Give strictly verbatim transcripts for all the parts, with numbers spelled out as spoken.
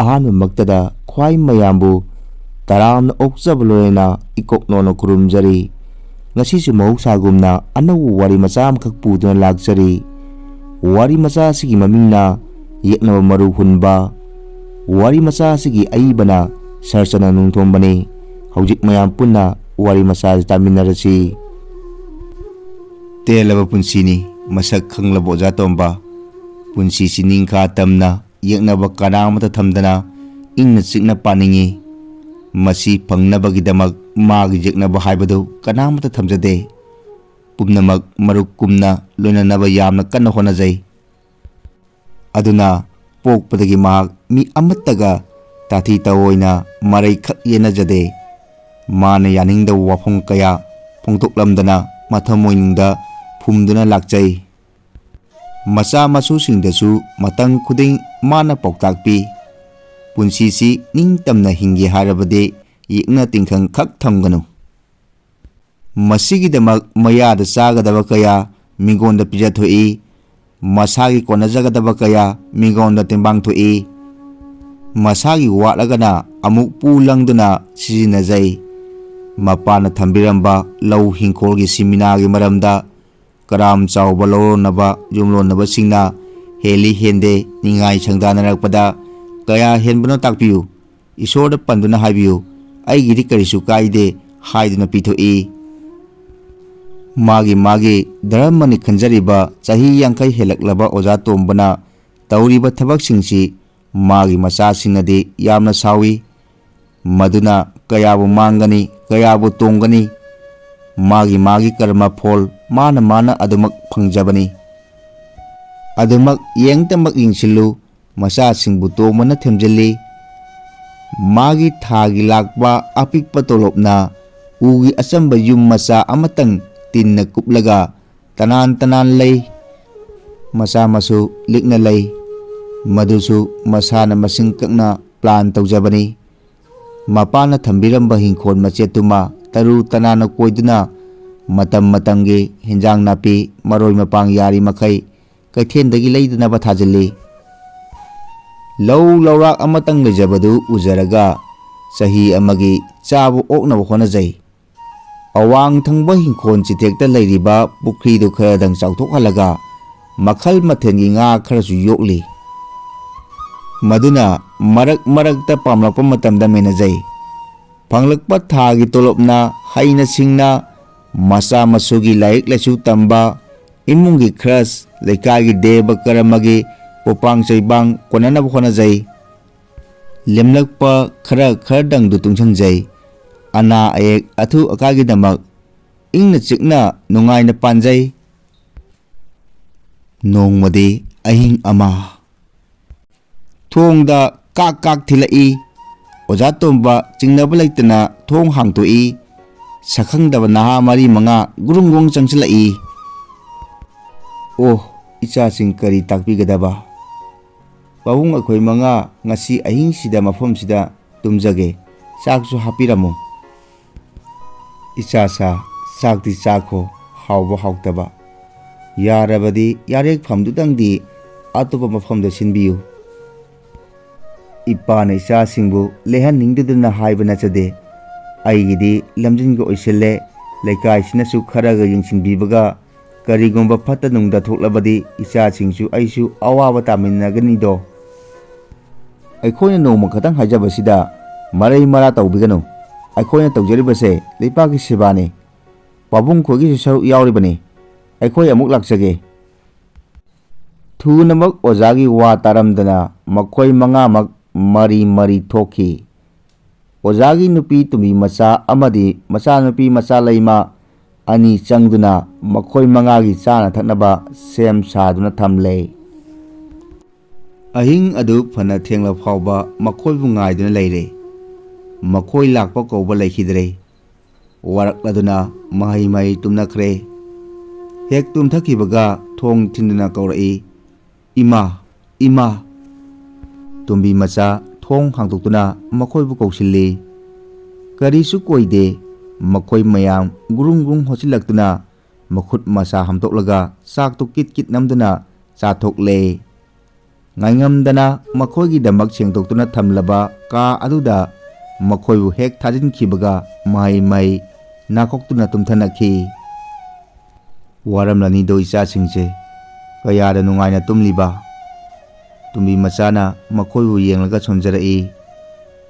ꯑꯍꯥꯟꯕꯃꯛꯇꯗ ꯈ꯭ꯋꯥꯏ ꯃꯌꯥꯝꯕꯨ ꯇꯔꯥꯝꯅ ꯑꯣꯛꯆꯕ ꯂꯣꯏꯅꯅ ꯏꯀꯣꯛ ꯅꯣꯟꯅ ꯈꯨꯔꯨꯝꯖꯔꯤ꯫ ꯉꯁꯤꯁꯨ ꯃꯍꯧꯁꯥꯒꯨꯝꯅ ꯑꯅꯧꯕ ꯋꯥꯔꯤ ꯃꯆꯥ ꯑꯃꯈꯛ ꯄꯨꯗꯨꯅ ꯂꯥꯛꯆꯔꯤ꯫ ꯋꯥꯔꯤ ꯃꯆꯥ ꯑꯁꯤꯒꯤ ꯃꯃꯤꯡꯅ ꯌꯦꯛꯅꯕ ꯃꯔꯨ ꯍꯨꯟꯕ꯫ ꯋꯥꯔꯤ ꯃꯆꯥ ꯑꯁꯤꯒꯤ ꯑꯏꯕꯅ ꯁꯔꯆꯅ ꯅꯣꯡꯊꯣꯝꯕꯅꯤ꯫ ꯍꯧꯖꯤꯛ ꯃꯌꯥꯝ ꯄꯨꯟꯅ ꯋꯥꯔꯤ ꯃꯆꯥ ꯑꯁꯤ ꯇꯥꯃꯤꯟꯅꯔꯁꯤ꯫ ꯇꯦꯜꯂꯕ ꯄꯨꯟꯁꯤꯅꯤ, ꯃꯁꯛ ꯈꯪꯂꯕ ꯑꯣꯖꯥ ꯇꯣꯝꯕ꯫ ꯄꯨꯟꯁꯤꯁꯤ ꯅꯤꯡꯈꯥ ꯇꯝꯅ ꯌꯦꯛꯅꯕ ꯀꯅꯥ ꯑꯃꯠꯇ ꯊꯝꯗꯅ ꯏꯪꯅ ꯆꯤꯛꯅ ꯄꯥꯅꯤꯡꯏ꯫ ꯃꯁꯤ ꯐꯪꯅꯕꯒꯤꯗꯃꯛ ꯃꯥꯒꯤ ꯌꯦꯛꯅꯕ ꯍꯥꯏꯕꯗꯨ ꯀꯅꯥ ꯑꯃꯠꯇ ꯊꯝꯖꯗꯦ꯫ ꯄꯨꯝꯅꯃꯛ ꯃꯔꯨꯞ ꯀꯨꯝꯅ ꯂꯣꯏꯅꯅꯕ ꯌꯥꯝꯅ ꯀꯟꯅ ꯍꯣꯠꯅꯖꯩ꯫ ꯑꯗꯨꯅ ꯄꯣꯛꯄꯗꯒꯤ ꯃꯍꯥꯛ ꯃꯤ ꯑꯃꯠꯇꯒ ꯇꯥꯊꯤ ꯇꯥꯑꯣꯏꯅ ꯃꯔꯩꯈꯛ ꯌꯦꯠꯅꯖꯗꯦ꯫ ꯃꯥꯅ ꯌꯥꯅꯤꯡꯗꯕ ꯋꯥꯐꯝ ꯀꯌꯥ ꯐꯣꯡꯗꯣꯛꯂꯝꯗꯅ ꯃꯊꯃꯣꯏꯅꯨꯡꯗ ꯐꯨꯝꯗꯨꯅ ꯂꯥꯛꯆꯩ꯫ ꯃꯆꯥ ꯃꯁꯨꯁꯤꯡꯗꯁꯨ ꯃꯇꯝ ꯈꯨꯗꯤꯡ ꯃꯥꯅ ꯄꯥꯎꯇꯥꯛ ꯄꯤ꯫ ꯄꯨꯟꯁꯤꯁꯤ ꯅꯤꯡꯇꯝꯅ ꯍꯤꯡꯒꯦ ꯍꯥꯏꯔꯕꯗꯤ ꯌꯦꯛꯅ ꯇꯤꯡꯈꯪ ꯈꯛ ꯊꯝꯒꯅꯨ꯫ ꯃꯁꯤꯒꯤꯗꯃꯛ ꯃꯌꯥꯗ ꯆꯥꯒꯗꯕ ꯀꯌꯥ ꯃꯤꯉꯣꯟꯗ ꯄꯤꯖꯊꯣꯛꯏ, ꯃꯁꯥꯒꯤ ꯀꯣꯟꯅꯖꯒꯗꯕ ꯀꯌꯥ ꯃꯤꯉꯣꯟꯗ ꯇꯦꯡꯕꯥꯡ ꯊꯣꯛꯏ꯫ ꯃꯁꯥꯒꯤ ꯋꯥꯠꯂꯒꯅ ꯑꯃꯨꯛ ꯄꯨ ꯂꯪꯗꯨꯅ ꯁꯤꯖꯤꯟꯅꯖꯩ꯫ ꯃꯄꯥꯅ ꯊꯝꯕꯤꯔꯝꯕ ꯂꯧ ꯍꯤꯡꯈꯣꯜꯒꯤ ꯁꯤꯃꯤꯅꯥꯒꯤ ꯃꯔꯝꯗ ꯀꯔꯥꯝ ꯆꯥꯎꯕ ꯂꯧꯔꯣꯟꯅꯕ ꯌꯨꯝꯂꯣꯟꯅꯕꯁꯤꯡꯅ ꯍꯦꯜꯂꯤ ꯍꯦꯟꯗꯦ ꯅꯤꯡꯉꯥꯏ ꯁꯪꯗꯥꯅꯔꯛꯄꯗ, "ꯀꯌꯥ ꯍꯦꯟꯕꯅꯣ ꯇꯥꯛꯄꯤꯌꯨ, ꯏꯁꯣꯔꯗ ꯄꯟꯗꯨꯅ ꯍꯥꯏꯕꯤꯌꯨ, ꯑꯩꯒꯤꯗꯤ ꯀꯔꯤꯁꯨ ꯀꯥꯏꯗꯦ" ꯍꯥꯏꯗꯨꯅ ꯄꯤꯊꯣꯛꯏ꯫ ꯃꯥꯒꯤ ꯃꯥꯒꯤ ꯙꯔꯃꯅꯤ ꯈꯟꯖꯔꯤꯕ ꯆꯍꯤ ꯌꯥꯡꯈꯩ ꯍꯦꯜꯂꯛꯂꯕ ꯑꯣꯖꯥ ꯇꯣꯝꯕꯅ ꯇꯧꯔꯤꯕ ꯊꯕꯛꯁꯤꯡꯁꯤ ꯃꯥꯒꯤ ꯃꯆꯥꯁꯤꯡꯅꯗꯤ ꯌꯥꯝꯅ ꯁꯥꯎꯏ꯫ ꯃꯗꯨꯅ ꯀꯌꯥꯕꯨ ꯃꯥꯡꯒꯅꯤ, ꯀꯌꯥꯕꯨ ꯇꯣꯡꯒꯅꯤ? ꯃꯥꯒꯤ ꯃꯥꯒꯤ ꯀꯔꯃ ꯐꯣꯜ ꯃꯥꯅ ꯃꯥꯅ ꯑꯗꯨꯃꯛ ꯐꯪꯖꯕꯅꯤ꯫ ꯑꯗꯨꯃꯛ ꯌꯦꯡꯇꯃꯛ ꯌꯦꯡꯁꯤꯜꯂꯨ, ꯃꯆꯥꯁꯤꯡꯕꯨ ꯇꯣꯝꯕꯅ ꯊꯦꯝꯖꯤꯜꯂꯤ꯫ ꯃꯥꯒꯤ ꯊꯥꯒꯤ ꯂꯥꯛꯄ ꯑꯄꯤꯛꯄ ꯇꯣꯂꯣꯞꯅ ꯎꯒꯤ ꯑꯆꯝꯕ ꯌꯨꯝ ꯃꯆꯥ ꯑꯃꯇꯪ ꯇꯤꯟꯅ ꯀꯨꯞꯂꯒ ꯇꯅꯥꯟ ꯇꯅꯥꯟ ꯂꯩ꯫ ꯃꯆꯥ ꯃꯁꯨ ꯂꯤꯛꯅ ꯂꯩ꯫ ꯃꯗꯨꯁꯨ ꯃꯁꯥꯅ ꯃꯁꯤꯡ ꯀꯛꯅ ꯄ꯭ꯂꯥꯟ ꯇꯧꯖꯕꯅꯤ꯫ ꯃꯄꯥꯅ ꯊꯝꯕꯤꯔꯝꯕ ꯍꯤꯡꯈꯣꯜ ꯃꯆꯦꯠꯇꯨꯃ ꯇꯔꯨ ꯇꯅꯥꯟꯅ ꯀꯣꯏꯗꯨꯅ ꯃꯇꯝ ꯃꯇꯝꯒꯤ ꯍꯤꯟꯖꯥꯡ ꯅꯥꯄꯤ, ꯃꯔꯣꯏ ꯃꯄꯥꯡ ꯌꯥꯔꯤ ꯃꯈꯩ ꯀꯩꯊꯦꯜꯗꯒꯤ ꯂꯩꯗꯅꯕ ꯊꯥꯖꯤꯜꯂꯤ꯫ ꯂꯧ ꯂꯧꯔꯥꯛ ꯑꯃꯇꯪ ꯂꯩꯖꯕꯗꯨ ꯎꯖꯔꯒ ꯆꯍꯤ ꯑꯃꯒꯤ ꯆꯥꯕ ꯑꯣꯛꯅꯕ ꯍꯣꯠꯅꯖꯩ꯫ ꯑꯋꯥꯡ ꯊꯪꯕ ꯍꯤꯡꯈꯣꯜ ꯆꯤꯊꯦꯛꯇ ꯂꯩꯔꯤꯕ ꯄꯨꯈ꯭ꯔꯤꯗꯨ ꯈꯔꯗꯪ ꯆꯥꯎꯊꯣꯛꯍꯜꯂꯒ ꯃꯈꯜ ꯃꯊꯦꯜꯒꯤ ꯉꯥ ꯈꯔꯁꯨ ꯌꯣꯛꯂꯤ꯫ ꯃꯗꯨꯅ ꯃꯔꯛ ꯃꯔꯛꯇ ꯄꯥꯝꯂꯛꯄ ꯃꯇꯝꯗ ꯃꯦꯟꯅꯖꯩ꯫ ꯐꯪꯂꯛꯄ ꯊꯥꯒꯤ ꯇꯣꯂꯣꯞꯅ ꯍꯩꯅ ꯁꯤꯡꯅ ꯃꯆꯥ ꯃꯁꯨꯒꯤ ꯂꯥꯏꯔꯤꯛ ꯂꯥꯏꯁꯨ ꯇꯝꯕ, ꯏꯃꯨꯡꯒꯤ ꯈꯔꯁ, ꯂꯩꯀꯥꯏꯒꯤ ꯗꯦꯕ ꯀꯔꯃꯒꯤ ꯄꯣꯄꯥꯡ ꯆꯩꯕꯥꯡ ꯀꯣꯟꯅꯅꯕ ꯍꯣꯠꯅꯖꯩ꯫ ꯂꯦꯝꯂꯛꯄ ꯈꯔ ꯈꯔꯗꯪꯗꯨ ꯇꯨꯡꯁꯤꯟꯖꯩ꯫ ꯑꯅꯥ ꯑꯌꯦꯛ ꯑꯊꯨ ꯑꯀꯥꯏꯒꯤꯗꯃꯛ ꯏꯪꯅ ꯆꯤꯛꯅ ꯅꯨꯡꯉꯥꯏꯅ ꯄꯥꯟꯖꯩ꯫ ꯅꯣꯡꯃꯗꯤ ꯑꯍꯤꯡ ꯑꯃ ꯊꯣꯡꯗ ꯀꯥꯛ ꯀꯥꯛ ꯊꯤꯜꯂꯛꯏ꯫ ꯑꯣꯖꯥ ꯇꯣꯝꯕ ꯆꯤꯡꯅꯕ ꯂꯩꯇꯅ ꯊꯣꯡ ꯍꯥꯡꯇꯣꯛꯏ꯫ ꯁꯛꯈꯪꯗꯕ ꯅꯍꯥ ꯃꯔꯤ ꯃꯉꯥ ꯒꯨꯔꯨꯡ ꯒꯨꯔꯨꯡ ꯆꯪꯁꯤꯜꯂꯛꯏ꯫ "ꯑꯣ, ꯏꯆꯥꯁꯤꯡ ꯀꯔꯤ ꯇꯥꯛꯄꯤꯒꯗꯕ? ꯄꯥꯕꯨꯡ, ꯑꯩꯈꯣꯏ ꯃꯉꯥ ꯉꯁꯤ ꯑꯍꯤꯡꯁꯤꯗ ꯃꯐꯝꯁꯤꯗ ꯇꯨꯝꯖꯒꯦ꯫ ꯆꯥꯛꯁꯨ ꯍꯥꯞꯄꯤꯔꯝꯃꯨ꯫" "ꯏꯆꯥꯁꯥ, ꯆꯥꯛꯇꯤ ꯆꯥꯈꯣ, ꯍꯥꯎꯕ ꯍꯥꯎꯇꯕ꯫ ꯌꯥꯔꯕꯗꯤ ꯌꯥꯔꯦꯛꯐꯝꯗꯨꯗꯪꯗꯤ ꯑꯇꯣꯞꯄ ꯃꯐꯝꯗ ꯁꯤꯟꯕꯤꯌꯨ꯫" "ꯏꯄꯥꯅ ꯏꯆꯥꯁꯤꯡꯕꯨ ꯂꯦꯛꯍꯟꯅꯤꯡꯗꯗꯅ ꯍꯥꯏꯕ ꯅꯠꯆꯗꯦ꯫ ꯑꯩꯒꯤꯗꯤ ꯂꯝꯖꯤꯡꯒ ꯑꯣꯏꯁꯤꯜꯂꯦ꯫ ꯂꯩꯀꯥꯏꯁꯤꯅꯁꯨ ꯈꯔꯒ ꯌꯦꯡꯁꯤꯟꯕꯤꯕꯒ ꯀꯔꯤꯒꯨꯝꯕ ꯐꯠꯇ ꯅꯨꯡꯗ ꯊꯣꯛꯂꯕꯗꯤ ꯏꯆꯥꯁꯤꯡꯁꯨ ꯑꯩꯁꯨ ꯑꯋꯥꯕ ꯇꯥꯃꯤꯟꯅꯒꯅꯤꯗꯣ꯫" "ꯑꯩꯈꯣꯏꯅ ꯅꯣꯡꯃ ꯈꯛꯇꯪ ꯍꯥꯏꯖꯕꯁꯤꯗ ꯃꯔꯩ ꯃꯔꯥ ꯇꯧꯕꯤꯒꯅꯨ꯫ ꯑꯩꯈꯣꯏꯅ ꯇꯧꯖꯔꯤꯕꯁꯦ ꯂꯩꯄꯥꯛꯀꯤ ꯁꯦꯕꯥꯅꯤ꯫ ꯄꯥꯕꯨꯡ ꯈꯣꯏꯒꯤꯁꯨ ꯁꯔꯨꯛ ꯌꯥꯎꯔꯤꯕꯅꯤ꯫ ꯑꯩꯈꯣꯏ ꯑꯃꯨꯛ ꯂꯥꯛꯆꯒꯦ꯫" ꯊꯨꯅꯃꯛ ꯑꯣꯖꯥꯒꯤ ꯋꯥ ꯇꯥꯔꯝꯗꯅ ꯃꯈꯣꯏ ꯃꯉꯥꯃꯛ ꯃꯔꯤ ꯃꯔꯤ ꯊꯣꯛꯈꯤ꯫ ꯑꯣꯖꯥꯒꯤ ꯅꯨꯄꯤ ꯇꯨꯝꯕꯤ ꯃꯆꯥ ꯑꯃꯗꯤ ꯃꯆꯥꯅꯨꯄꯤ ꯃꯆꯥ ꯂꯩꯃ ꯑꯅꯤ ꯆꯪꯗꯨꯅ ꯃꯈꯣꯏ ꯃꯉꯥꯒꯤ ꯆꯥꯅ ꯊꯛꯅꯕ ꯁꯦꯝ ꯁꯥꯗꯨꯅ ꯊꯝꯂꯦ꯫ ꯑꯍꯤꯡ ꯑꯗꯨ ꯐꯅ ꯊꯦꯡꯂ ꯐꯥꯎꯕ ꯃꯈꯣꯏꯕꯨ ꯉꯥꯏꯗꯨꯅ ꯂꯩꯔꯦ꯫ ꯃꯈꯣꯏ ꯂꯥꯛꯄ ꯀꯧꯕ ꯂꯩꯈꯤꯗ꯭ꯔꯦ꯫ ꯋꯥꯔꯛꯂꯗꯨꯅ ꯃꯍꯩ ꯃꯍꯩ ꯇꯨꯝꯅꯈ꯭ꯔꯦ꯫ ꯍꯦꯛ ꯇꯨꯝꯊꯈꯤꯕꯒ ꯊꯣꯡ ꯊꯤꯟꯗꯨꯅ ꯀꯧꯔꯛꯏ, "ꯏꯃꯥ, ꯏꯃꯥ!" ꯇꯣꯝꯕꯤ ꯃꯆꯥ ꯊꯣꯡ ꯍꯥꯡꯗꯣꯛꯇꯨꯅ ꯃꯈꯣꯏꯕꯨ ꯀꯧꯁꯤꯜꯂꯤ꯫ ꯀꯔꯤꯁꯨ ꯀꯣꯏꯗꯦ꯫ ꯃꯈꯣꯏ ꯃꯌꯥꯝ ꯒꯨꯔꯨꯡ ꯒꯨꯔꯨꯡ ꯍꯣꯠꯆꯤꯜꯂꯛꯇꯨꯅ ꯃꯈꯨꯠ ꯃꯁꯥ ꯍꯥꯝꯗꯣꯛꯂꯒ ꯆꯥꯛꯇꯨ ꯀꯤꯠ ꯀꯤꯠ ꯅꯝꯗꯨꯅ ꯆꯥꯊꯣꯛꯂꯦ꯫ ꯉꯥꯏꯉꯝꯗꯅ ꯃꯈꯣꯏꯒꯤꯗꯃꯛ ꯁꯦꯡꯗꯣꯛꯇꯨꯅ ꯊꯝꯂꯕ ꯀꯥ ꯑꯗꯨꯗ ꯃꯈꯣꯏꯕꯨ ꯍꯦꯛ ꯊꯥꯖꯤꯟꯈꯤꯕꯒ ꯃꯍꯩ ꯃꯍꯩ ꯅꯥꯈꯣꯛꯇꯨꯅ ꯇꯨꯝꯊꯅꯈꯤ꯫ ꯋꯥꯔꯝꯂꯅꯤꯗꯣ ꯏꯆꯥꯁꯤꯡꯁꯦ, ꯀꯌꯥꯗ ꯅꯨꯡꯉꯥꯏꯅ ꯇꯨꯝꯂꯤꯕ꯫ ꯇꯨꯝꯕꯤ ꯃꯆꯥꯅ ꯃꯈꯣꯏꯕꯨ ꯌꯦꯡꯂꯒ ꯁꯣꯟꯖꯔꯛꯏ꯫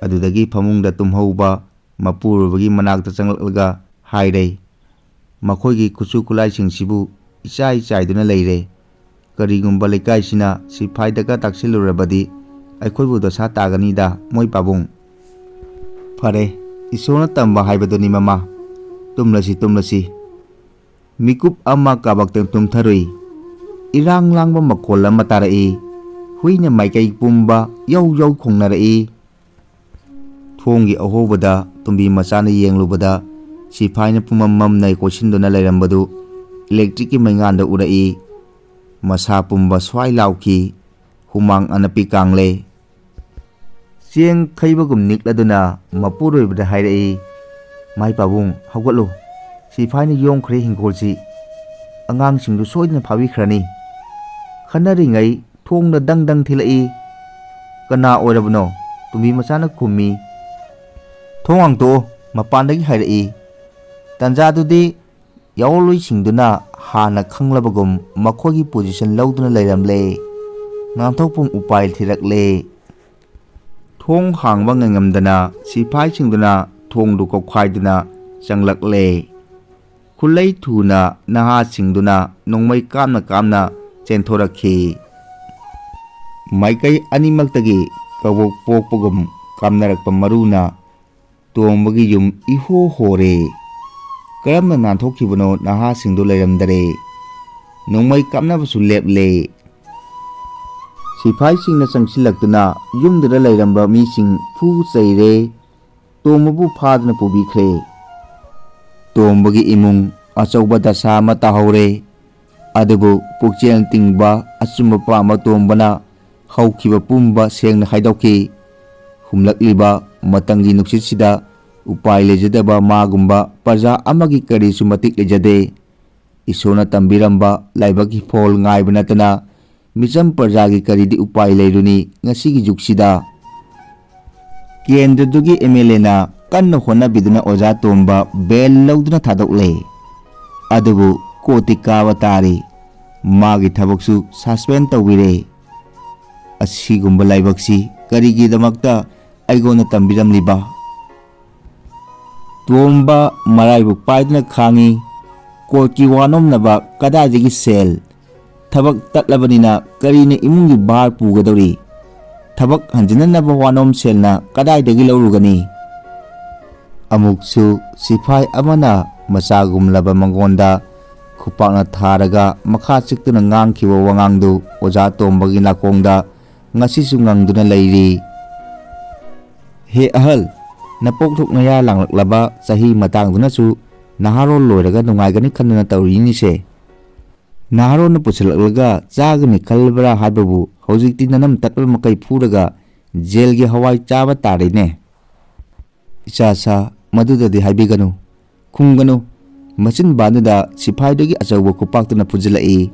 ꯑꯗꯨꯗꯒꯤ ꯐꯃꯨꯡꯗ ꯇꯨꯝꯍꯧꯕ ꯃꯄꯨꯔꯣꯏꯕꯒꯤ ꯃꯅꯥꯛꯇ ꯆꯪꯂꯛꯂꯒ ꯍꯥꯏꯔꯦ, "ꯃꯈꯣꯏꯒꯤ ꯈꯨꯠꯁꯨ ꯈꯨꯠꯂꯥꯏꯁꯤꯡꯁꯤꯕꯨ ꯏꯆꯥꯏ ꯆꯥꯏꯗꯨꯅ ꯂꯩꯔꯦ꯫ ꯀꯔꯤꯒꯨꯝꯕ ꯂꯩꯀꯥꯏꯁꯤꯅ ꯁꯤꯐꯥꯏꯗꯒ ꯇꯥꯛꯁꯤꯜꯂꯨꯔꯕꯗꯤ ꯑꯩꯈꯣꯏꯕꯨ ꯗꯁꯥ ꯇꯥꯒꯅꯤꯗ ꯃꯣꯏ ꯄꯥꯕꯨꯡ"꯫ "ꯐꯔꯦ, ꯏꯁꯣꯔꯅ ꯇꯝꯕ ꯍꯥꯏꯕꯗꯨꯅꯤ ꯃꯃꯥ꯫ ꯇꯨꯝꯂꯁꯤ, ꯇꯨꯝꯂꯁꯤ"꯫ ꯃꯤꯀꯨꯞ ꯑꯃ ꯀꯥꯕꯛꯇꯪ ꯇꯨꯝꯊꯔꯨꯏ꯫ ꯏꯔꯥꯡ ꯂꯥꯡꯕ ꯃꯈꯣꯜ ꯑꯃ ꯇꯥꯔꯛꯏ꯫ ꯍꯨꯏꯅ ꯃꯥꯏꯀꯩ ꯄꯨꯝꯕ ꯌꯧ ꯌꯧ ꯈꯣꯡꯅꯔꯛꯏ꯫ ꯊꯣꯡꯒꯤ ꯑꯍꯣꯕꯗ ꯇꯨꯝꯕꯤ ꯃꯆꯥꯅ ꯌꯦꯡꯂꯨꯕꯗ, ꯁꯤꯐꯥꯏꯅ ꯄꯨꯝꯃꯝ ꯃꯝꯅ ꯀꯣꯏꯁꯤꯟꯗꯨꯅ ꯂꯩꯔꯝꯕꯗꯨ ꯏꯂꯦꯛꯇ꯭ꯔꯤꯛꯀꯤ ꯃꯩꯉꯥꯟꯗ ꯎꯔꯛꯏ꯫ ꯃꯁꯥ ꯄꯨꯝꯕ ꯁ꯭ꯋꯥꯏ ꯂꯥꯎꯈꯤ꯫ ꯍꯨꯃꯥꯡ ꯑꯅꯞꯄꯤ ꯀꯥꯡꯂꯦ꯫ ꯆꯦꯡ ꯈꯩꯕꯒꯨꯝ ꯅꯤꯛꯂꯗꯨꯅ ꯃꯄꯨꯔꯣꯏꯕꯗ ꯍꯥꯏꯔꯛꯏ, "ꯃꯥꯏ ꯄꯥꯕꯨꯡ, ꯍꯧꯒꯠꯂꯨ꯫ ꯁꯤꯐꯥꯏꯅ ꯌꯣꯝꯈ꯭ꯔꯦ ꯍꯤꯡꯈꯣꯜꯁꯤ꯫ ꯑꯉꯥꯡꯁꯤꯡꯗꯨ ꯁꯣꯏꯗꯅ ꯐꯥꯕꯤꯈ꯭ꯔꯅꯤ"꯫ ꯈꯟꯅꯔꯤꯉꯩ ꯊꯣꯡꯗ ꯗꯪ ꯗꯪ ꯊꯤꯜꯂꯛꯏ꯫ "ꯀꯅꯥ ꯑꯣꯏꯔꯕꯅꯣ?" ꯇꯨꯝꯕꯤ ꯃꯆꯥꯅ ꯈꯨꯝꯃꯤ꯫ "ꯊꯣꯡ ꯍꯥꯡꯇꯣꯛꯑꯣ", ꯃꯄꯥꯟꯗꯒꯤ ꯍꯥꯏꯔꯛꯏ꯫ ꯇꯟꯖꯥꯗꯨꯗꯤ ꯌꯥꯑꯣꯟꯂꯣꯏꯁꯤꯡꯗꯨꯅ ꯍꯥꯟꯅ ꯈꯪꯂꯕꯒꯨꯝ ꯃꯈꯣꯏꯒꯤ ꯄꯣꯖꯤꯁꯟ ꯂꯧꯗꯨꯅ ꯂꯩꯔꯝꯂꯦ꯫ ꯅꯥꯟꯊꯣꯛꯐꯝ ꯎꯄꯥꯏ ꯊꯤꯔꯛꯂꯦ꯫ ꯊꯣꯡ ꯍꯥꯡꯕ ꯉꯝꯉꯝꯗꯅ ꯁꯤꯐꯥꯏꯁꯤꯡꯗꯨꯅ ꯊꯣꯡꯗꯨ ꯀꯧꯈꯥꯏꯗꯨꯅ ꯆꯪꯂꯛꯂꯦ꯫ ꯈꯨꯠꯂꯩ ꯊꯨꯅ ꯅꯍꯥꯁꯤꯡꯗꯨꯅ ꯅꯣꯡꯃꯩ ꯀꯥꯞꯅ ꯀꯥꯞꯅ ꯆꯦꯟꯊꯣꯔꯛꯈꯤ꯫ ꯃꯥꯏꯀꯩ ꯑꯅꯤꯃꯛꯇꯒꯤ ꯀꯕꯣꯛ ꯄꯣꯛꯄꯒꯨꯝ ꯀꯥꯞꯅꯔꯛꯄ ꯃꯔꯨꯅ ꯇꯣꯝꯕꯒꯤ ꯌꯨꯝ ꯏꯍꯣ ꯍꯣꯔꯦ꯫ ꯀꯔꯝꯅ ꯅꯥꯟꯊꯣꯛꯈꯤꯕꯅꯣ ꯅꯍꯥꯁꯤꯡꯗꯨ ꯂꯩꯔꯝꯗꯔꯦ꯫ ꯅꯣꯡꯃꯩ ꯀꯥꯞꯅꯕꯁꯨ ꯂꯦꯞꯂꯦ꯫ ꯁꯤꯐꯥꯏꯁꯤꯡꯅ ꯆꯪꯁꯤꯜꯂꯛꯇꯨꯅ ꯌꯨꯝꯗꯨꯗ ꯂꯩꯔꯝꯕ ꯃꯤꯁꯤꯡ ꯐꯨ ꯆꯩꯔꯦ꯫ ꯇꯣꯝꯕꯕꯨ ꯐꯥꯗꯨꯅ ꯄꯨꯕꯤꯈ꯭ꯔꯦ꯫ ꯇꯣꯝꯕꯒꯤ ꯏꯃꯨꯡ ꯑꯆꯧꯕ ꯗꯁꯥ ꯑꯃ ꯇꯥꯍꯧꯔꯦ꯫ ꯑꯗꯨꯕꯨ ꯄꯨꯛꯆꯦꯜ ꯇꯤꯡꯕ ꯑꯆꯨꯝꯕ ꯄꯥꯝꯕ ꯇꯣꯝꯕꯅ ꯍꯧꯈꯤꯕ ꯄꯨꯝꯕ ꯁꯦꯡꯅ ꯍꯥꯏꯗꯣꯛꯈꯤ꯫ ꯍꯨꯝꯂꯛꯂꯤꯕ ꯃꯇꯝꯒꯤ ꯅꯨꯡꯁꯤꯠꯁꯤꯗ ꯎꯄꯥꯏ ꯂꯩꯖꯗꯕ ꯃꯥꯒꯨꯝꯕ ꯄ꯭ꯔꯖꯥ ꯑꯃꯒꯤ ꯀꯔꯤꯁꯨ ꯃꯇꯤꯛ ꯂꯩꯖꯗꯦ꯫ ꯏꯁꯣꯔꯅ ꯇꯝꯕꯤꯔꯝꯕ ꯂꯥꯏꯕꯛꯀꯤ ꯐꯣꯜ ꯉꯥꯏꯕ ꯅꯠꯇꯅ ꯃꯤꯆꯝ ꯄ꯭ꯔꯖꯥꯒꯤ ꯀꯔꯤꯗꯤ ꯎꯄꯥꯏ ꯂꯩꯔꯨꯅꯤ ꯉꯁꯤꯒꯤ ꯖꯨꯒꯁꯤꯗ? ꯀꯦꯟꯗ꯭ꯔꯗꯨꯒꯤ ꯑꯦꯝ ꯑꯦꯜ ꯑꯦꯅ ꯀꯟꯅ ꯍꯣꯠꯅꯕꯤꯗꯨꯅ ꯑꯣꯖꯥ ꯇꯣꯝꯕ ꯕꯦꯜ ꯂꯧꯗꯨꯅ ꯊꯥꯗꯣꯛꯂꯦ꯫ ꯑꯗꯨꯕꯨ ꯀꯣꯔꯠꯇꯤ ꯀꯥꯕ ꯇꯥꯔꯤ꯫ ꯃꯥꯒꯤ ꯊꯕꯛꯁꯨ ꯁꯁꯄꯦꯟ ꯇꯧꯕꯤꯔꯦ꯫ ꯑꯁꯤꯒꯨꯝꯕ ꯂꯥꯏꯕꯛꯁꯤ ꯀꯔꯤꯒꯤꯗꯃꯛꯇ ꯑꯩꯉꯣꯟꯗ ꯇꯝꯕꯤꯔꯝꯂꯤꯕ? ꯇꯣꯝꯕ ꯃꯔꯥꯏꯕꯛ ꯄꯥꯏꯗꯨꯅ ꯈꯥꯡꯉꯤ꯫ ꯀꯣꯔꯠꯀꯤ ꯋꯥꯅꯣꯝꯅꯕ ꯀꯗꯥꯏꯗꯒꯤ ꯁꯦꯜ? ꯊꯕꯛ ꯇꯠꯂꯕꯅꯤꯅ ꯀꯔꯤꯅ ꯏꯃꯨꯡꯒꯤ ꯚꯥꯔ ꯄꯨꯒꯗꯧꯔꯤ? ꯊꯕꯛ ꯍꯟꯖꯤꯟꯅꯅꯕ ꯋꯥꯅꯣꯝ ꯁꯦꯜꯅ ꯀꯗꯥꯏꯗꯒꯤ ꯂꯧꯔꯨꯒꯅꯤ? ꯑꯃꯨꯛꯁꯨ ꯁꯤꯐꯥꯏ ꯑꯃꯅ ꯃꯆꯥꯒꯨꯝꯂꯕ ꯃꯉꯣꯟꯗ ꯈꯨꯄꯥꯛꯅ ꯊꯥꯔꯒ ꯃꯈꯥ ꯆꯤꯛꯇꯨꯅ ꯉꯥꯡꯈꯤꯕ ꯋꯥꯉꯥꯡꯗꯨ ꯑꯣꯖꯥ ꯇꯣꯝꯕꯒꯤ ꯅꯥꯀꯣꯡꯗ ꯉꯁꯤꯁꯨ ꯉꯪꯗꯨꯅ ꯂꯩꯔꯤ꯫ ꯍꯦ ꯑꯍꯜ, ꯅꯄꯣꯛꯊꯣꯛ ꯅꯌꯥ ꯂꯥꯡꯂꯛꯂꯕ ꯆꯍꯤ ꯃꯇꯥꯡꯗꯨꯅꯁꯨ ꯅꯍꯥꯔꯣꯜ ꯂꯣꯏꯔꯒ ꯅꯨꯡꯉꯥꯏꯒꯅꯤ ꯈꯟꯗꯨꯅ ꯇꯧꯔꯤꯅꯤꯁꯦ꯫ ꯅꯍꯥꯔꯣꯜꯅ ꯄꯨꯁꯤꯜꯂꯛꯂꯒ ꯆꯥꯒꯅꯤ ꯈꯜꯂꯕ꯭ꯔꯥ ꯍꯥꯏꯕꯕꯨ ꯍꯧꯖꯤꯛꯇꯤ ꯅꯅꯝ ꯇꯠꯄ ꯃꯈꯩ ꯐꯨꯔꯒ ꯖꯦꯜꯒꯤ ꯍꯋꯥꯏ ꯆꯥꯕ ꯇꯥꯔꯦꯅꯦ꯫ ꯏꯆꯥ ꯁꯥ, ꯃꯗꯨꯗꯗꯤ ꯍꯥꯏꯕꯤꯒꯅꯨ, ꯈꯨꯝꯒꯅꯨ꯫ ꯃꯆꯤꯟꯕꯥꯟꯗꯨꯗ ꯁꯤꯐꯥꯏꯗꯨꯒꯤ ꯑꯆꯧꯕ ꯈꯨꯄꯥꯛꯇꯨꯅ ꯐꯨꯖꯤꯜꯂꯛꯏ꯫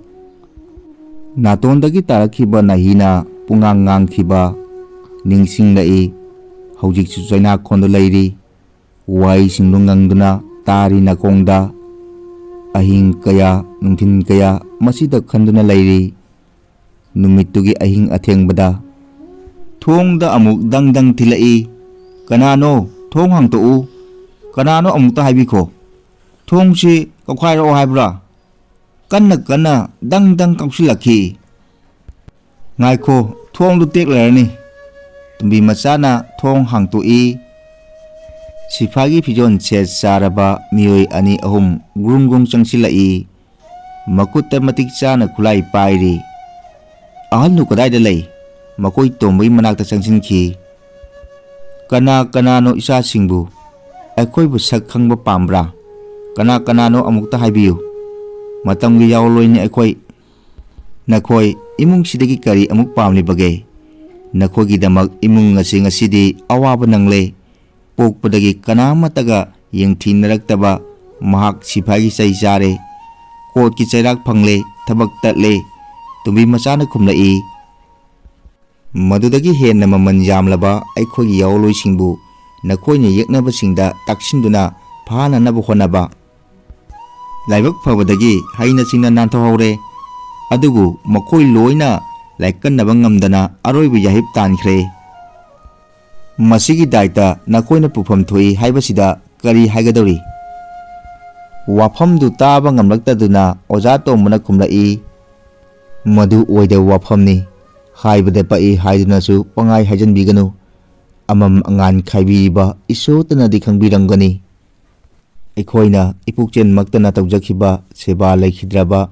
ꯅꯥꯇꯣꯟꯗꯒꯤ ꯇꯥꯔꯛꯈꯤꯕ ꯅꯥꯍꯤꯅ ꯄꯨꯡꯉꯥꯡ ꯉꯥꯡꯈꯤꯕ ꯅꯤꯡꯁꯤꯡꯂꯛꯏ꯫ ꯍꯧꯖꯤꯛꯁꯨ ꯆꯩꯅꯥꯈꯣꯟꯗꯨ ꯂꯩꯔꯤ꯫ ꯋꯥꯍꯩꯁꯤꯡꯗꯨ ꯉꯪꯗꯨꯅ ꯇꯥꯔꯤ ꯅꯥꯀꯣꯡꯗ꯫ ꯑꯍꯤꯡ ꯀꯌꯥ, ꯅꯨꯡꯊꯤꯜ ꯀꯌꯥ ꯃꯁꯤꯗ ꯈꯟꯗꯨꯅ ꯂꯩꯔꯤ꯫ ꯅꯨꯃꯤꯠꯇꯨꯒꯤ ꯑꯍꯤꯡ ꯑꯊꯦꯡꯕꯗ ꯊꯣꯡꯗ ꯑꯃꯨꯛ ꯗꯪ ꯗꯪ ꯊꯤꯜꯂꯛꯏ꯫ "ꯀꯅꯥꯅꯣ? ꯊꯣꯡ ꯍꯥꯡꯇꯣꯛꯎ꯫ ꯀꯅꯥꯅꯣ ꯑꯃꯨꯛꯇ ꯍꯥꯏꯕꯤꯈꯣ꯫ ꯊꯣꯡꯁꯤ ꯀꯧꯈꯥꯏꯔꯛꯑꯣ ꯍꯥꯏꯕ꯭ꯔꯥ?" ꯀꯟꯅ ꯀꯟꯅ ꯗꯪ ꯗꯪ ꯀꯥꯎꯁꯤꯜꯂꯛꯈꯤ꯫ "ꯉꯥꯏꯈꯣ, ꯊꯣꯡꯗꯨ ꯇꯦꯛꯂꯔꯅꯤ꯫" ꯇꯨꯝꯕꯤ ꯃꯆꯥꯅ ꯊꯣꯡ ꯍꯥꯡꯇꯣꯛꯏ꯫ ꯁꯤꯐꯥꯏꯒꯤ ꯐꯤꯖꯣꯜ ꯁꯦꯠ ꯆꯥꯔꯕ ꯃꯤꯑꯣꯏ ꯑꯅꯤ ꯑꯍꯨꯝ ꯒ꯭ꯔꯨꯡ ꯒ꯭ꯔꯨꯡ ꯆꯪꯁꯤꯜꯂꯛꯏ꯫ ꯃꯈꯨꯠꯇ ꯃꯇꯤꯛ ꯆꯥꯅ ꯈꯨꯠꯂꯥꯏ ꯄꯥꯏꯔꯤ꯫ "ꯑꯍꯟꯗꯨ ꯀꯗꯥꯏꯗ ꯂꯩ?" ꯃꯈꯣꯏ ꯇꯣꯝꯕꯒꯤ ꯃꯅꯥꯛꯇ ꯆꯪꯁꯤꯟꯈꯤ꯫ "ꯀꯅꯥ ꯀꯅꯥꯅꯣ ꯏꯆꯥꯁꯤꯡꯕꯨ? ꯑꯩꯈꯣꯏꯕꯨ ꯁꯛ ꯈꯪꯕ ꯄꯥꯝꯕ꯭ꯔꯥ? ꯀꯅꯥ ꯀꯅꯥꯅꯣ ꯑꯃꯨꯛꯇ ꯍꯥꯏꯕꯤꯌꯨ꯫ ꯃꯇꯝꯒꯤ ꯌꯥꯑꯣꯟꯂꯣꯏꯅꯤ ꯑꯩꯈꯣꯏ꯫ ꯅꯈꯣꯏ ꯏꯃꯨꯡꯁꯤꯗꯒꯤ ꯀꯔꯤ ꯑꯃꯨꯛ ꯄꯥꯝꯂꯤꯕꯒꯦ? ꯅꯈꯣꯏꯒꯤꯗꯃꯛ ꯏꯃꯨꯡ ꯑꯁꯤ ꯉꯁꯤꯗꯤ ꯑꯋꯥꯕ ꯅꯪꯂꯦ꯫ ꯄꯣꯛꯄꯗꯒꯤ ꯀꯅꯥ ꯑꯃꯠꯇꯒ ꯌꯦꯡꯊꯤꯅꯔꯛꯇꯕ ꯃꯍꯥꯛ ꯁꯤꯐꯥꯏꯒꯤ ꯆꯩ ꯆꯥꯔꯦ, ꯀꯣꯔꯠꯀꯤ ꯆꯩꯔꯥꯛ ꯐꯪꯂꯦ, ꯊꯕꯛ ꯇꯠꯂꯦ, ꯇꯨꯝꯕꯤ ꯃꯆꯥꯅ ꯈꯨꯝꯂꯛꯏ, "ꯃꯗꯨꯗꯒꯤ ꯍꯦꯟꯅ ꯃꯃꯜ ꯌꯥꯝꯂꯕ ꯑꯩꯈꯣꯏꯒꯤ ꯌꯥꯑꯣꯂꯣꯏꯁꯤꯡꯕꯨ ꯅꯈꯣꯏꯅ ꯌꯦꯛꯅꯕꯁꯤꯡꯗ ꯇꯥꯛꯁꯤꯟꯗꯨꯅ ꯐꯥꯅꯅꯕ ꯍꯣꯠꯅꯕ꯫ ꯂꯥꯏꯕꯛ ꯐꯕꯗꯒꯤ ꯍꯩꯅ ꯁꯤꯡꯅ ꯅꯥꯟꯊꯣꯛꯍꯧꯔꯦ, ꯑꯗꯨꯕꯨ ꯃꯈꯣꯏ ꯂꯣꯏꯅ ꯂꯥꯏꯀꯠꯅꯕ ꯉꯝꯗꯅ ꯑꯔꯣꯏꯕ ꯌꯥꯍꯤꯞ ꯇꯥꯟꯈ꯭ꯔꯦ꯫ ꯃꯁꯤꯒꯤ ꯗꯥꯏꯇ ꯅꯈꯣꯏꯅ ꯄꯨꯐꯝ ꯊꯣꯛꯏ ꯍꯥꯏꯕꯁꯤꯗ ꯀꯔꯤ ꯍꯥꯏꯒꯗꯧꯔꯤ?" ꯋꯥꯐꯝꯗꯨ ꯇꯥꯕ ꯉꯝꯂꯛꯇꯗꯨꯅ ꯑꯣꯖꯥ ꯇꯣꯝꯕꯅ ꯈꯨꯝꯂꯛꯏ, "ꯃꯗꯨ ꯑꯣꯏꯗꯕ ꯋꯥꯐꯝꯅꯤ꯫ ꯍꯥꯏꯕꯗ ꯄꯛꯏ ꯍꯥꯏꯗꯨꯅꯁꯨ ꯄꯪꯍꯥꯏ ꯍꯥꯏꯖꯟꯕꯤꯒꯅꯨ꯫ ꯑꯃꯝ ꯑꯉꯥꯟ ꯈꯥꯏꯕꯤꯔꯤꯕ ꯏꯁꯣꯔꯇꯅꯗꯤ ꯈꯪꯕꯤꯔꯝꯒꯅꯤ꯫ ꯑꯩꯈꯣꯏꯅ ꯏꯄꯨꯛꯆꯦꯟꯃꯛꯇꯅ ꯇꯧꯖꯈꯤꯕ ꯁꯦꯕꯥ ꯂꯩꯈꯤꯗ꯭ꯔꯕ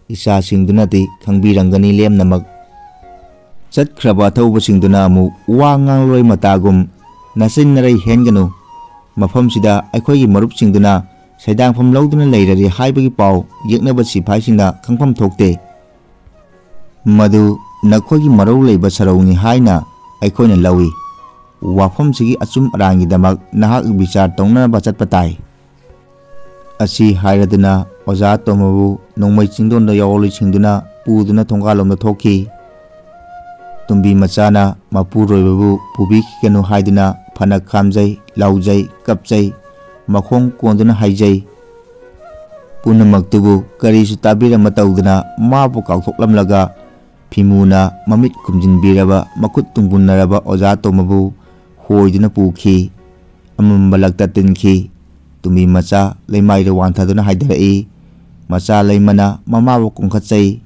ꯏꯆꯥꯁꯤꯡꯗꯨꯅꯗꯤ ꯈꯪꯕꯤꯔꯝꯒꯅꯤ ꯂꯦꯝꯅꯃꯛ꯫ ꯆꯠꯈ꯭ꯔꯕ ꯑꯊꯧꯕꯁꯤꯡꯗꯨꯅ ꯑꯃꯨꯛ ꯋꯥ ꯉꯥꯡꯂꯣꯏ ꯃꯇꯥꯒꯨꯝ ꯅꯆꯤꯟ ꯅꯔꯩ ꯍꯦꯟꯒꯅꯨ꯫ ꯃꯐꯝꯁꯤꯗ ꯑꯩꯈꯣꯏꯒꯤ ꯃꯔꯨꯞꯁꯤꯡꯗꯨꯅ ꯁꯩꯗꯥꯡꯐꯝ ꯂꯧꯗꯨꯅ ꯂꯩꯔꯔꯦ ꯍꯥꯏꯕꯒꯤ ꯄꯥꯎ ꯌꯦꯛꯅꯕ ꯁꯤꯐꯥꯏꯁꯤꯡꯅ ꯈꯪꯐꯝ ꯊꯣꯛꯇꯦ꯫ ꯃꯗꯨ ꯅꯈꯣꯏꯒꯤ ꯃꯔꯧ ꯂꯩꯕ ꯁꯔꯧꯅꯤ ꯍꯥꯏꯅ ꯑꯩꯈꯣꯏꯅ ꯂꯧꯏ꯫ ꯋꯥꯐꯝꯁꯤꯒꯤ ꯑꯆꯨꯝ ꯑꯔꯥꯟꯒꯤꯗꯃꯛ ꯅꯍꯥꯛ ꯕꯤꯆꯥꯔ ꯇꯧꯅꯅꯕ ꯆꯠꯄ ꯇꯥꯏ꯫" ꯑꯁꯤ ꯍꯥꯏꯔꯗꯨꯅ ꯑꯣꯖꯥ ꯇꯣꯝꯕꯕꯨ ꯅꯣꯡꯃꯩ ꯆꯤꯡꯗꯣꯟꯗ ꯌꯥꯑꯣꯜꯂꯤꯁꯤꯡꯗꯨꯅ ꯄꯨꯗꯨꯅ ꯊꯣꯡꯒꯥꯜꯂꯣꯝꯗ ꯊꯣꯛꯈꯤ꯫ ꯇꯨꯝꯕꯤ ꯃꯆꯥꯅ ꯃꯄꯨꯔꯣꯏꯕꯕꯨ ꯄꯨꯕꯤꯈꯤꯒꯅꯨ ꯍꯥꯏꯗꯨꯅ ꯐꯅ ꯈꯥꯝꯖꯩ, ꯂꯥꯎꯖꯩ, ꯀꯞꯆꯩ, ꯃꯈꯣꯡ ꯀꯣꯟꯗꯨꯅ ꯍꯥꯏꯖꯩ꯫ ꯄꯨꯝꯅꯃꯛꯇꯨꯕꯨ ꯀꯔꯤꯁꯨ ꯇꯥꯕꯤꯔꯝꯕ ꯇꯧꯗꯅ ꯃꯥꯕꯨ ꯀꯥꯎꯊꯣꯛꯂꯝꯂꯒ ꯐꯤꯃꯨꯅ ꯃꯃꯤꯠ ꯈꯨꯝꯖꯤꯟꯕꯤꯔꯕ ꯃꯈꯨꯠ ꯇꯨꯡꯒꯨꯟꯅꯔꯕ ꯑꯣꯖꯥ ꯇꯣꯝꯕꯕꯨ ꯍꯣꯏꯗꯨꯅ ꯄꯨꯈꯤ꯫ ꯑꯃꯝꯕ ꯂꯛꯇ ꯇꯤꯟꯈꯤ꯫ ꯇꯨꯝꯕꯤ ꯃꯆꯥ ꯂꯩꯃꯥꯏꯗ ꯋꯥꯟꯊꯗꯨꯅ ꯍꯥꯏꯊꯔꯛꯏ꯫ ꯃꯆꯥ ꯂꯩꯃꯅ ꯃꯃꯥꯕꯨ ꯀꯣꯟꯈꯠꯆꯩ꯫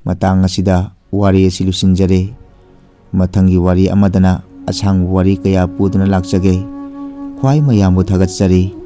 ꯃꯇꯥꯡ ꯑꯁꯤꯗ ꯋꯥꯔꯤ ꯑꯁꯤ ꯂꯣꯏꯁꯤꯟꯖꯔꯦ꯫ ꯃꯊꯪꯒꯤ ꯋꯥꯔꯤ ꯑꯃꯗꯅ ꯑꯁꯥꯡꯕ ꯋꯥꯔꯤ ꯀꯌꯥ ꯄꯨꯗꯨꯅ ꯂꯥꯛꯆꯒꯦ꯫ ꯈ꯭ꯋꯥꯏ ꯃꯌꯥꯝꯕꯨ ꯊꯥꯒꯠꯆꯔꯤ꯫